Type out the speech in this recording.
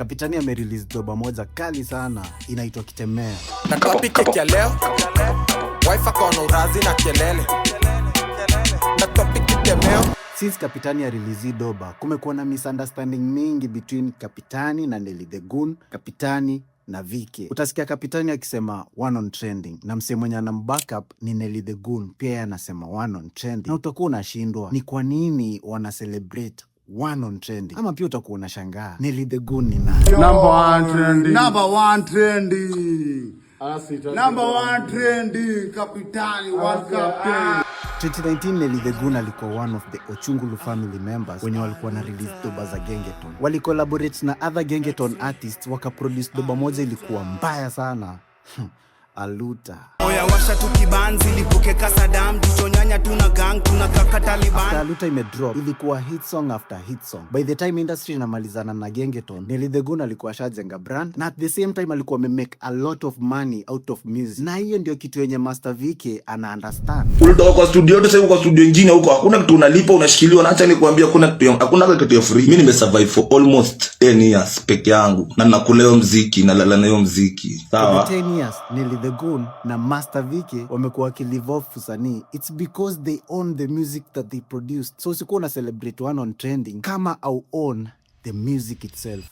Kapitani amerelease doba moja kali sana inaitwa Kitemea. Na topic ya leo, wife akona urazi na kelele na topic kitemeo. Since Kapitani arelease doba, kumekuwa na misunderstanding mingi between Kapitani na Nelly the Goon, Kapitani na VK. Utasikia Kapitani akisema "one on trending" na msee mwenye anam backup ni Nelly the Goon, pia yeye anasema "one on trending", na utakuwa unashindwa ni kwa nini wana celebrate "one on trending", ama pia utakuwa unashangaa Nelly the Goon ni nani. Number one trending. Number one trending. Number one trending. Kapitani, one captain. 2019, Nelly the Goon alikuwa one of the Ochungulu family members wenye walikuwa na release doba za Gengeton. Walicollaborate na other Gengeton artists, wakaproduce doba moja ilikuwa mbaya sana, Aluta. Oya, washa tu kibanzi lipuke kasadam jicho nyanya, tuna gang tuna kaka Taliban. After Aluta imedrop, ilikuwa hit song after hit song. By the time industry inamalizana na Gengeton, Nelly the Goon alikuwa ashajenga brand na at the same time alikuwa amemake a lot of money out of music, na hiyo ndio kitu yenye Master VK ana understand. Ulitoka kwa studio yote, sasa kwa studio ingine huko hakuna kitu unalipa, unashikiliwa. Na acha nikwambie, hakuna kitu ya free. Mimi nimesurvive for almost 10 years peke yangu na nakula hiyo mziki, nalala na hiyo mziki. For Sawa. the 10 years Nelly the Goon na Master VK wamekuwa wakilive off usanii, it's because they own the music that they produced. So usikuwa una celebrate "one on trending" kama au own the music itself.